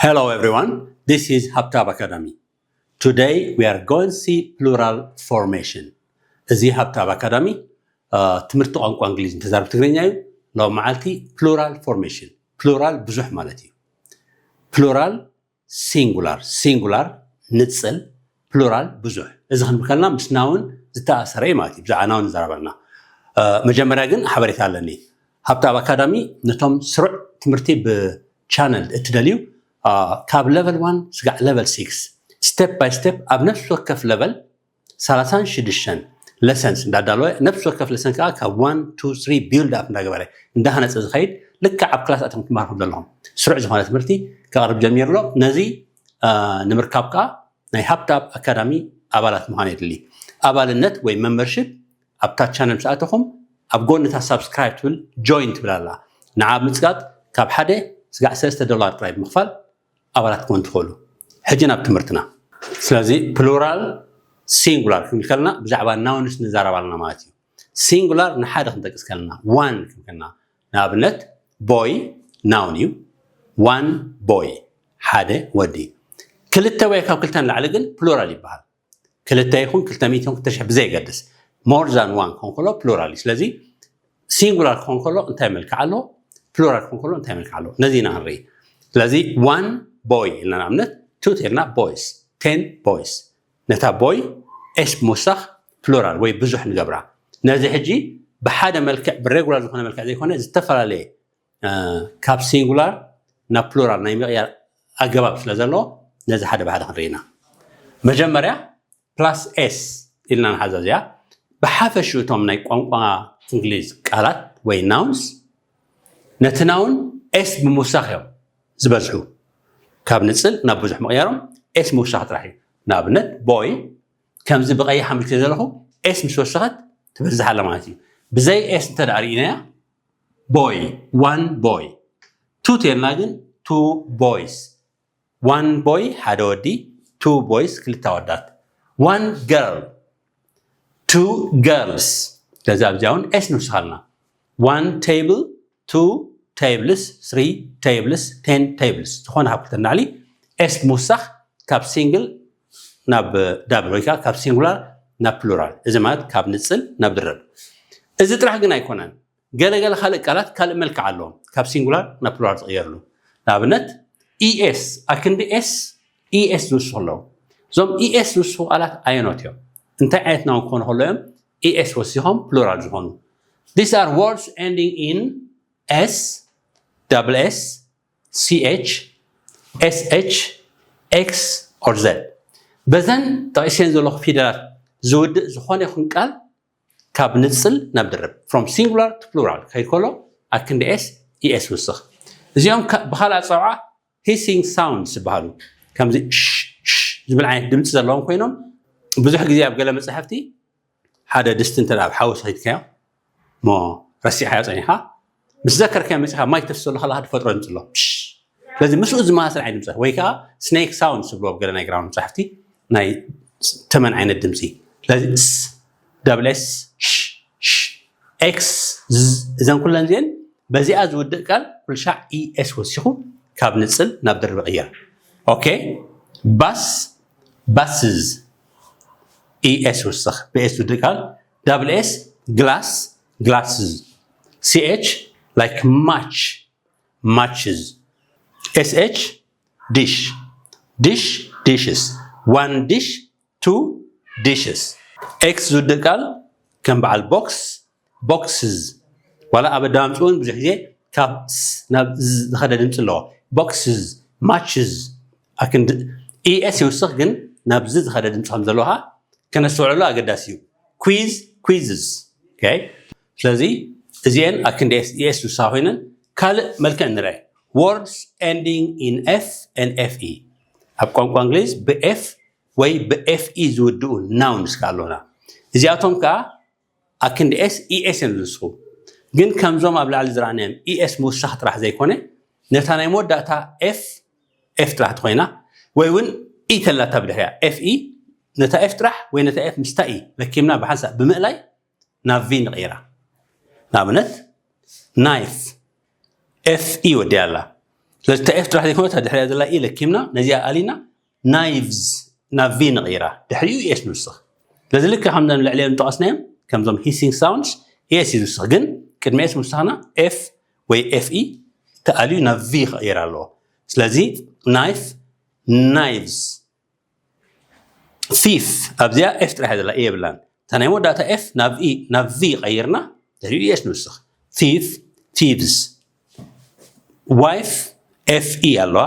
Hello everyone, this is Habtab Academy. Today we are going to see plural formation. እዚ ሃብታብ ኣካዳሚ ትምህርቲ ቋንቋ እንግሊዝ ንተዛረብ ትግርኛ እዩ። ሎም መዓልቲ plural formation፣ plural ብዙሕ ማለት እዩ። Plural singular፣ singular ንጽል፣ plural ብዙሕ። እዚ ክንብል ከለና ምስ noun ዝተኣሰረ እዩ ማለት እዩ። ብዛዕባ noun ንዛረበልና። መጀመርያ ግን ሓበሬታ ኣለኒ። ሃብታብ ኣካዳሚ ነቶም ስሩዕ ትምህርቲ ብቻነል እትደልዩ ካብ level one ስጋዕ level six step by step ኣብ ነፍሲ ወከፍ level ሰላሳን ሽዱሽተን lessons እንዳዳለወ፣ ነፍሲ ወከፍ lesson ከዓ ካብ one two three build up እንዳገበረ እንዳሃነፀ ዝኸይድ፣ ልክዕ ኣብ ክላስ ኣቶም ትማርኩም ዘለኹም ስሩዕ ዝኾነ ትምህርቲ ከቕርብ ጀሚሩ ኣሎ። ነዚ ንምርካብ ከዓ ናይ ሃብታብ ኣካዳሚ ኣባላት ምዃን የድሊ። ኣባልነት ወይ membership ኣብታ ቻነል ምስ ኣተኹም ኣብ ጎንታ subscribe ትብል join ትብል ኣላ። ንዓ ምጽቃጥ ካብ ሓደ ስጋዕ ሰለስተ ዶላር ጥራይ ብምኽፋል ኣባላት ክኾን ትኽእሉ። ሕጂ ናብ ትምህርትና። ስለዚ plural singular ክንብል ከለና ብዛዕባ nouns ንዛረብ ኣለና ማለት እዩ። Singular ንሓደ ክንጠቅስ ከለና፣ one ክንብል ከለና፣ ንኣብነት boy noun እዩ። One boy፣ ሓደ ወዲ። ክልተ ወይ ካብ ክልተ ንላዕሊ ግን plural ይበሃል። ክልተ ይኹን ክልተ ሚእቲ ይኹን ክልተ ሽሕ ብዘየገድስ፣ more than one ክኾን ከሎ plural እዩ። ስለዚ singular ክኾን ከሎ እንታይ መልክዕ ኣለዎ፣ plural ክኾን ከሎ እንታይ መልክዕ ኣለዎ፣ ነዚ ኢና ክንርኢ። ስለዚ one boy ኢልና ንኣብነት፣ two ተልና boys፣ ten boys። ነታ boy s ብምውሳኽ plural ወይ ብዙሕ ንገብራ። ነዚ ሕጂ ብሓደ መልክዕ፣ ብሬጉላር ዝኾነ መልክዕ ዘይኮነ ዝተፈላለየ ካብ ሲንጉላር ናብ ፕሉራል ናይ ምቕያር ኣገባብ ስለ ዘለዎ ነዚ ሓደ ብሓደ ክንርኢ ኢና። መጀመርያ ፕላስ ኤስ ኢልና ንሓዛ እዚኣ። ብሓፈሽኡ እቶም ናይ ቋንቋ እንግሊዝ ቃላት ወይ ናውንስ ነቲ ናውን ኤስ ብምውሳኽ እዮም ዝበዝሑ። ካብ ንጽል ናብ ብዙሕ ምቕያሮም ኤስ ምውሳኽ ጥራሕ እዩ። ንኣብነት ቦይ ከምዚ ብቐይሕ ኣምልክተ ዘለኹ ኤስ ምስ ወሰኸት ትበዝሕ ኣላ ማለት እዩ። ብዘይ ኤስ እንተ ደኣ ርኢናያ ቦይ፣ ዋን ቦይ። ቱ ቴልና ግን ቱ ቦይስ። ዋን ቦይ ሓደ ወዲ፣ ቱ ቦይስ ክልተ ኣወዳት። ዋን ገርል፣ ቱ ገርልስ። ስለዚ ኣብዚኣ እውን ኤስ ንውስኻልና። ዋን ቴብል፣ ቱ ቴብልስ፣ ስሪ ቴብልስ፣ ቴን ቴብልስ። ዝኾነ ካብ ክልተ ንላዕሊ ኤስ ምውሳኽ ካብ ሲንግል ናብ ዳብል ወይ ከዓ ካብ ሲንጉላር ናብ ፕሉራል። እዚ ማለት ካብ ንጽል ናብ ድርብ። እዚ ጥራሕ ግን ኣይኮነን። ገለገለ ካልእ ቃላት ካልእ መልክዕ ኣለዎም፣ ካብ ሲንጉላር ናብ ፕሉራል ዝቕየርሉ። ንኣብነት ኢኤስ፣ ኣክንዲ ኤስ ኢኤስ ዝውስኹ ኣለዉ። እዞም ኢኤስ ዝውስኹ ቃላት ኣየኖት እዮም? እንታይ ዓይነት ናውን ክኾኑ ከሎ እዮም ኢኤስ ወሲኾም ፕሉራል ዝኾኑ? These are words ending in S, double S, C H, S H, X or Z። በዘን ጠቒሰን ዘለኹ ፊደላት ዝውድእ ዝኾነ ይኹን ቃል ካብ ንጽል ናብ ድርብ፣ from singular to plural ክኸይድ ከሎ ኣክንዲ ኤስ ኢኤስ ውስኽ። እዚኦም ከ-፣ ብኻልእ ኣጸውዓ ሂሲንግ ሳውንድስ ይበሃሉ። ከምዚ ሽ ሽ ዝብል ዓይነት ድምጺ ዘለዎም ኮይኖም ብዙሕ ግዜ ኣብ ገለ መጻሕፍቲ ሓደ ድስቲ እንተ ኣብ ሓዊ ሰኺትካዮ እሞ ረሲዕካዮ ጸኒሕካ፣ ምስ ዘከርካዮ መጺኻ ማይ ተፍስሰሉ ከለኻ ትፈጥሮ ድምጺ ኣሎ። ሽ። ስለዚ ምስኡ ዝመሳሰል ዓይነት ድምጺ ወይ ከኣ ስኔክ ሳውንድ ዝብልዎ ኣብ ገለ ናይ ግራውንድ መጻሕፍቲ ናይ ተመን ዓይነት ድምጺ። ስለዚ ስ፣ ደብል ኤስ፣ ሽ፣ ሽ፣ ኤክስ፣ ዝ፣ እዘን ኩለን እዚአን በዚኣ ዝውድእ ቃል ኩልሻዕ ኢኤስ ወሲኹ ካብ ንጽል ናብ ድርብ ይቕየር። ኦኬ፣ ባስ፣ ባስዝ፣ ኢኤስ ውስኽ ብኤስ ዝውድእ ቃል። ዳብል ኤስ፣ ግላስ፣ ግላስዝ። ሲኤች፣ ላይክ ማች፣ ማችዝ። ኤስኤች፣ ዲሽ፣ ዲሽ፣ ዲሽስ። ዋን ዲሽ፣ ቱ ዲሽስ። ኤክስ ዝውድእ ቃል ከም በዓል ቦክስ፣ ቦክስዝ። ዋላ ኣብ ኣደማምፅኡ እውን ብዙሕ ግዜ ካብ ስ ናብ ዝ ዝኸደ ድምፂ ኣለዎ። ቦክስዝ፣ ማችዝ። ኣክንዲ ኢኤስ ይውስኽ፣ ግን ናብ ዝ ዝኸደ ድምፂ ከም ዘለዎ ኸዓ ከነስተውዕሎ ኣገዳሲ እዩ። quiz፣ quizzስ። ኦኬ፣ ስለዚ እዚአን ኣክንዲ ኤስ፣ ኢኤስ ዝውስኻ ኮይነን ካልእ መልክዕ ንርአ። Words ending in F and F E። ኣብ ቋንቋ እንግሊዝ ብኤፍ ወይ ብኤፍ ኢ ዝውድኡ ናውንስ ከኣ ኣሎና። እዚኣቶም ከኣ ኣክንዲ ኤስ፣ ኢኤስ እዮም ዝውስኹ። ግን ከምዞም ኣብ ላዕሊ ዝረኣናዮም ኢኤስ ምውሳኽ ጥራሕ ዘይኮነ፣ ነታ ናይ መወዳእታ ኤፍ፣ ኤፍ ጥራሕ ተኾይና፣ ወይ እውን ኢ ተላታ ብድሕሪያ፣ ኤፍ ኢ፣ ነታ ኤፍ ጥራሕ ወይ ነታ ኤፍ ምስታ ኢ ረኪብና ብሓንሳእ ብምእላይ ናብ ቪ ንቕይራ። ንኣብነት ናይፍ፣ ኤፍ ኢ ወዲኣ ኣላ። ስለዚ እታ ኤፍ ጥራሕ ዘይኮነ እታ ድሕሪያ ዘላ ኢ ለኪምና ነዚኣ ኣሊና ናይቭዝ ናብ ቪ ንቕይራ፣ ድሕሪኡ ኢኤስ ንውስኽ። ስለዚ ልክዕ ከምዘም ልዕሊኦም ዝጠቐስናዮም ከምዞም ሂሲንግ ሳውንድስ ኢኤስ እዩ ዝውስኽ፣ ግን ቅድሚ ኤስ ምውሳኽና ኤፍ ወይ ኤፍ ኢ ተኣልዩ ናብ ቪ ክቕየር ኣለዎ። ስለዚ ናይፍ፣ ናይቭዝ፣ ፊፍ ኣብዚኣ ኤፍ ጥራሕ እያ ዘላ፣ ኢ የብላን። እታ ናይ መወዳእታ ኤፍ ናብ ኢ ናብ ቪ ቀይርና ድሕሪኡ ኢኤስ ንውስኽ። ፊፍ፣ ፊቭስ። ዋይፍ ኤፍ ኢ ኣለዋ፣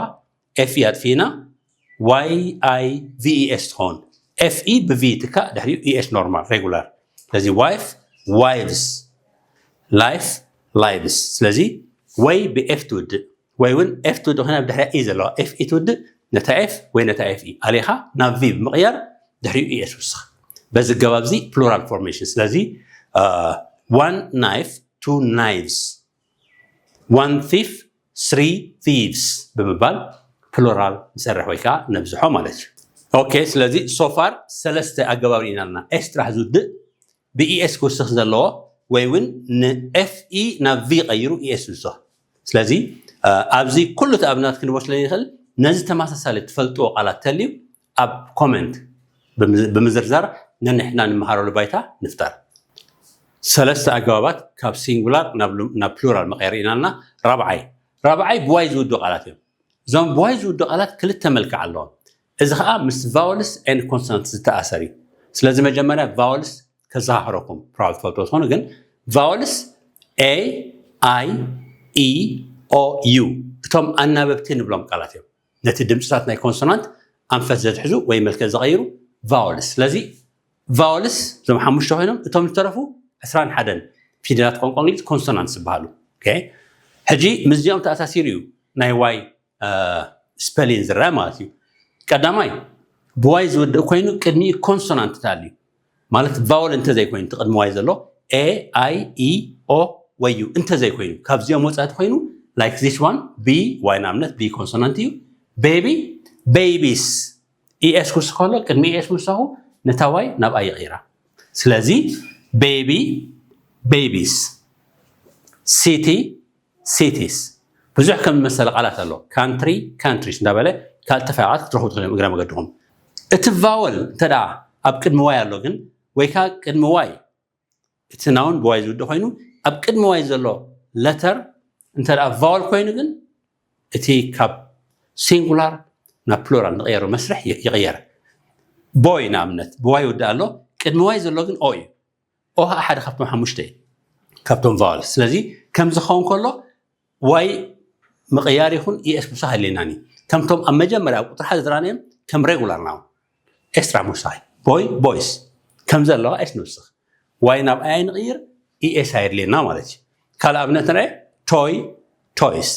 ኤፍ ኢ ኣጥፊእና ዋይ ኣይ ቪ ኢ ኤስ ትኸውን። ኤፍ ኢ ብቪ ትካእ ድሕሪኡ ኢኤስ ኖርማል ሬጉላር። ስለዚ ዋይፍ፣ ዋይቭስ፣ ላይፍ፣ ላይቭስ። ስለዚ ወይ ብኤፍ ትውድእ ወይ እውን ኤፍ ትውድእ ኮይና ብድሕሪያ ኢ ዘለዋ ኤፍ ኢ ትውድእ፣ ነታ ኤፍ ወይ ነታ ኤፍ ኢ ኣሊኻ ናብ ቪ ብምቕያር ድሕሪኡ ኢኤስ ውስኽ። በዚ ኣገባብ እዚ ፕሉራል ፎርሜሽን። ስለዚ one knife, two knives፣ one thief, three thieves ብምባል ፕሉራል ንሰርሕ ወይ ከዓ ነብዝሖ ማለት እዩ። ኦኬ፣ ስለዚ ሶፋር ሰለስተ ኣገባብ ርኢና ኣለና። ኤስ ጥራሕ ዝውድእ ብኢኤስ ክውስኽ ዘለዎ ወይ እውን ንኤፍ ኢ ናብ ቪ ቀይሩ ኢኤስ ዝውስኽ። ስለዚ ኣብዚ ኩሉ እቲ ኣብነት ክንቦ ስለ ይኽእል ነዚ ተመሳሳሊ ትፈልጥዎ ቃላት ተልዩ ኣብ ኮመንት ብምዝርዛር ነንሕና ንምሃረሉ ባይታ ንፍጠር። ሰለስተ ኣገባባት ካብ ሲንጉላር ናብ ፕሉራል መቐየር ኢና ኣለና። ራብዓይ ራብዓይ ብዋይ ዝውዱ ቃላት እዮም። እዞም ብዋይ ዝውዱ ቃላት ክልተ መልክዕ ኣለዎም። እዚ ከዓ ምስ ቫወልስ ኤንድ ኮንሶናንት ዝተኣሰር እዩ። ስለዚ መጀመርያ ቫወልስ ከዘኻኽረኩም፣ ፕሮባብሊ ትፈልጥዎ ትኾኑ፣ ግን ቫወልስ ኤ፣ ኣይ፣ ኢ፣ ኦ፣ ዩ እቶም ኣናበብቲ ንብሎም ቃላት እዮም። ነቲ ድምፅታት ናይ ኮንሶናንት ኣንፈት ዘትሕዙ ወይ መልክዕ ዝቐይሩ ቫወልስ። ስለዚ ቫወልስ እዞም ሓሙሽተ ኮይኖም እቶም ዝተረፉ ዕስራን ሓደን ፊደላት ቋንቋ እንግሊዝ ኮንሶናንትስ ይበሃሉ። ኦኬ፣ ሕጂ ምስዚኦም ተኣሳሲሩ እዩ ናይ ዋይ ስፐሊን ዝረአ ማለት እዩ። ቀዳማይ ብዋይ ዝውድእ ኮይኑ ቅድሚኡ ኮንሶናንት ተኣልዩ ማለት ቫወል እንተዘይኮይኑ እቲ ቅድሚ ዋይ ዘሎ ኤ፣ ኣይ፣ ኢ፣ ኦ ወይ ዩ እንተዘይኮይኑ ካብዚኦም ወፃኢ ኮይኑ like this one ቢ ዋይ ንኣብነት ቢ ኮንሶናንት እዩ። ቤቢ፣ ቤቢስ ኢኤስ ክውስኽ ከሎ ቅድሚ ኢኤስ ምውሳኹ ነታ ዋይ ናብ ኣይ ይቕይራ። ስለዚ ቤቢ፣ ቤቢስ፣ ሲቲ፣ ሲቲስ ብዙሕ ከም ዝመሰለ ቃላት ኣሎ። ካንትሪ፣ ካንትሪስ እንዳበለ ካልእ ተፋያቓት ክትረኽቡ ትኽእሉ እዮም እግረ መገድኹም። እቲ ቫወል እንተ ደኣ ኣብ ቅድሚ ዋይ ኣሎ ግን ወይ ከዓ ቅድሚ ዋይ እቲ ናውን ብዋይ ዝውድእ ኮይኑ ኣብ ቅድሚ ዋይ ዘሎ ለተር እንተ ደኣ ቫወል ኮይኑ ግን እቲ ካብ ሲንጉላር ናብ ፕሉራል ንቕየሩ መስርሕ ይቕየር። ቦይ ንኣብነት ብዋይ ይውድእ ኣሎ፣ ቅድሚ ዋይ ዘሎ ግን ኦ እዩ። ኦ ከዓ ሓደ ካብቶም ሓሙሽተ እዩ ካብቶም ቫወል። ስለዚ ከምዚ ክኸውን ከሎ ዋይ ምቕያር ይኹን ኢኤስ ምውሳኽ የድልየናን እዩ። ከምቶም ኣብ መጀመርያ ኣብ ቁፅሪ ሓደ ዝረኣናዮም ከም ሬጉላር ናውን ኤስ ጥራሕ ምውሳኽ እዩ። ቦይ፣ ቦይስ ከም ዘለዋ ኤስ ንውስኽ። ዋይ ናብ ኣይ ንቕይር፣ ኢኤስ ኣየድልየና ማለት እዩ። ካልእ ኣብነት ንርአ፣ ቶይ፣ ቶይስ።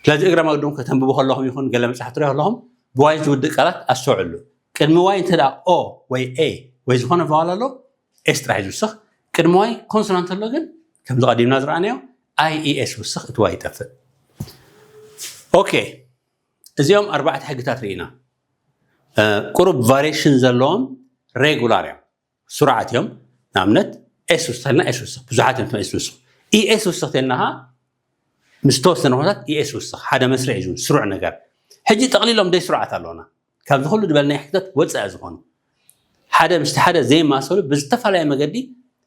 ስለዚ እግረ መገድኩም ከተንብቡ ከለኹም ይኹን ገለ መፅሓፍ ትሪኦ ከለኹም ብዋይ ዝውድእ ቃላት ኣስተውዕሉ። ቅድሚ ዋይ እንተ ደኣ ኦ ወይ ኤ ወይ ዝኾነ ቫዋል ኣሎ ኤስ ጥራሕ እዩ ዝውስኽ። ቅድሚ ዋይ ኮንሶናንት ኣሎ ግን ከምዚ ቀዲምና ዝረኣናዮ ኣይ ኢ ኤስ ውስኽ፣ እቲ ዋይ ይጠፍእ። ኦኬ፣ እዚኦም ኣርባዕተ ሕግታት ርኢና። ቁሩብ ቫሪሽን ዘለዎም ሬጉላር እዮም፣ ስሩዓት እዮም። ንኣብነት ኤስ ውስኽ ኢልና ኤስ ውስኽ፣ ብዙሓት እዮም ኤስ ውስኽ። ኢኤስ ውስኽ ተልና ከዓ ምስ ተወሰነ ኩነታት ኢኤስ ውስኽ፣ ሓደ መስርዕ እዩ ስሩዕ ነገር። ሕጂ ጠቕሊሎም ደይ ስሩዓት ኣለውና፣ ካብዚ ኩሉ ዝበልናዮ ሕግታት ወፃኢ ዝኾኑ። ሓደ ምስቲ ሓደ ዘይማሰሉ ብዝተፈላለየ መገዲ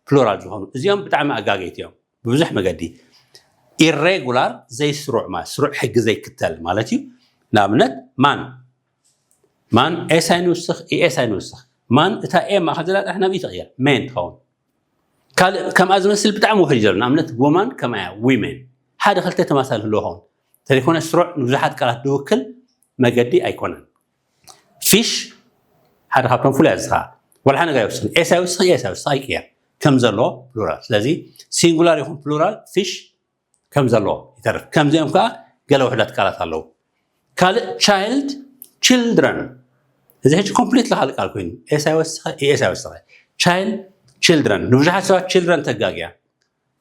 ፕሉራል ዝኾኑ፣ እዚኦም ብጣዕሚ ኣጋገይቲ እዮም። ብብዙሕ መገዲ ኢሬጉላር፣ ዘይስሩዕ ማለት ስሩዕ ሕጊ ዘይክተል ማለት እዩ። ንኣብነት ማን፣ ማን ኤስ ኣይንውስኽ፣ ኢኤስ ኣይንውስኽ። ማን እታ ኤ ማእኸል ዘላ ጥራሕ ናብ ኢ ትቕየር፣ ሜን ትኸውን። ካልእ ከምኣ ዝመስል ብጣዕሚ ውሕድ እዩ ዘሎ። ንኣብነት ወማን ከምኣ እያ፣ ዊሜን። ሓደ ክልተ ተማሳሊ ህልዎ ኸውን እንተዘይኮነ ስሩዕ ንብዙሓት ቃላት ዝውክል መገዲ ኣይኮነን። ፊሽ ሓደ ካብቶም ፍሉያት ዝኸዓ ወላ ሓደ ነገር ኣይውስኽን። ኤስ ኣይውስኽ፣ ኤስ ኣይውስኽ ኣይቅየር ከም ዘሎ ፕሉራል። ስለዚ ሲንጉላር ይኹን ፕሉራል ፊሽ ከም ዘለዎ ይተርፍ። ከምዚኦም ከዓ ገለ ውሕዳት ቃላት ኣለዉ። ካልእ ቻይልድ፣ ችልድረን። እዚ ሕጂ ኮምፕሊትሊ ካልእ ቃል ኮይኑ ኤስ ኣይወሰኸ፣ ኢኤስ ኣይወሰኸ። ቻይልድ፣ ችልድረን። ንብዙሓት ሰባት ችልድረን ተጋግያ።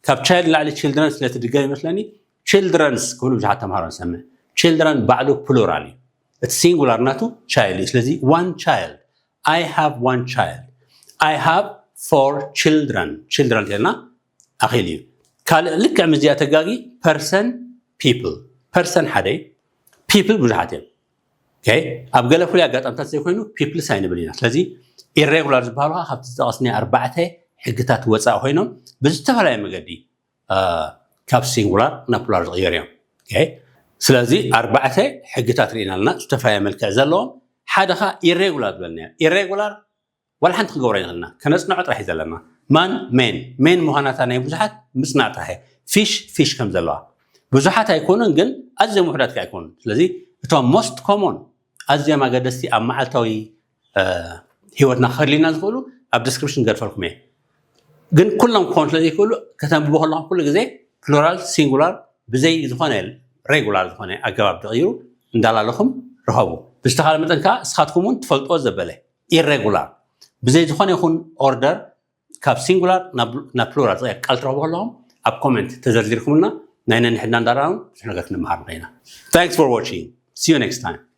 ካብ ቻይልድ ንላዕሊ ችልድረን ስለ ትድገም ይመስለኒ ችልድረንስ ክብሉ ብዙሓት ተምሃሮ ንሰምዕ። ችልድረን ባዕሉ ፕሉራል እዩ። እቲ ሲንጉላር ናቱ ቻይልድ እዩ። ስለዚ ዋን ቻይልድ፣ I have one child፣ I have four children። ችልድረን እንተልና ኣኺል እዩ። ካልእ ልክዕ ምስዚኣ ተጋጊ ፐርሰን፣ ፒፕል። ፐርሰን ሓደ እዩ፣ people ብዙሓት እዮም። Okay? ኣብ ገለ ፍሉይ ኣጋጣሚታት ዘይኮይኑ peoples ኣይንብል ኢና። ስለዚ irregular ዝበሃሉ ከዓ ካብቲ ዝጠቐስናዮ ኣርባዕተ ሕግታት ወፃኢ ኮይኖም ብዝተፈላለየ መገዲ እ፣ ካብ ሲንጉላር ናብ ፕሉራል ዝቕየሩ እዮም። Okay? ስለዚ ኣርባዕተ ሕግታት ርኢና ኣለና፣ ዝተፈላለየ መልክዕ ዘለዎም። ሓደ ከዓ ኢሬጉላር ዝበልናዮ። ኢሬጉላር ዋላ ሓንቲ ክገብሮ ይኽእልና፣ ከነፅንዖ ጥራሕ እዩ ዘለና። ማን? ሜን። ሜን ምዃናታ ናይ ብዙሓት ምፅናዕ ጥራሕ እዩ። ፊሽ፣ ፊሽ ከም ዘለዋ ብዙሓት ኣይኮኑን፣ ግን ኣዝዮም ውሑዳት ከዓ ኣይኮኑን። ስለዚ እቶም most common፣ ኣዝዮም ኣገደስቲ፣ ኣብ መዓልታዊ እ፣ ህይወትና ክህልዩና ዝኽእሉ ኣብ ዲስክሪፕሽን ገድፈልኩም እየ። ግን ኩሎም ክኾኑ ስለ ዘይክእሉ ከተንብቦ ከለኹም ኩሉ ግዜ ፕሉራል ሲንጉላር ብዘይ ዝኾነ ሬጉላር ዝኾነ ኣገባብ ተቐይሩ እንዳላለኹም ርኸቡ። ብዝተኻለ መጠን ከዓ እስኻትኩም እውን ትፈልጥዎ ዘበለ ኢሬጉላር ብዘይ ዝኾነ ይኹን ኦርደር ካብ ሲንጉላር ናብ ናብ ፕሉራል ዝቕየር ቃል ትረኽቡ ከለኹም ኣብ ኮሜንት ተዘርዚርኩምና ናይ ነንሕድና እንዳረኣኑ ብዙሕ ነገር ክንመሃር ንኽእል ኢና። Thanks for watching. See you next time.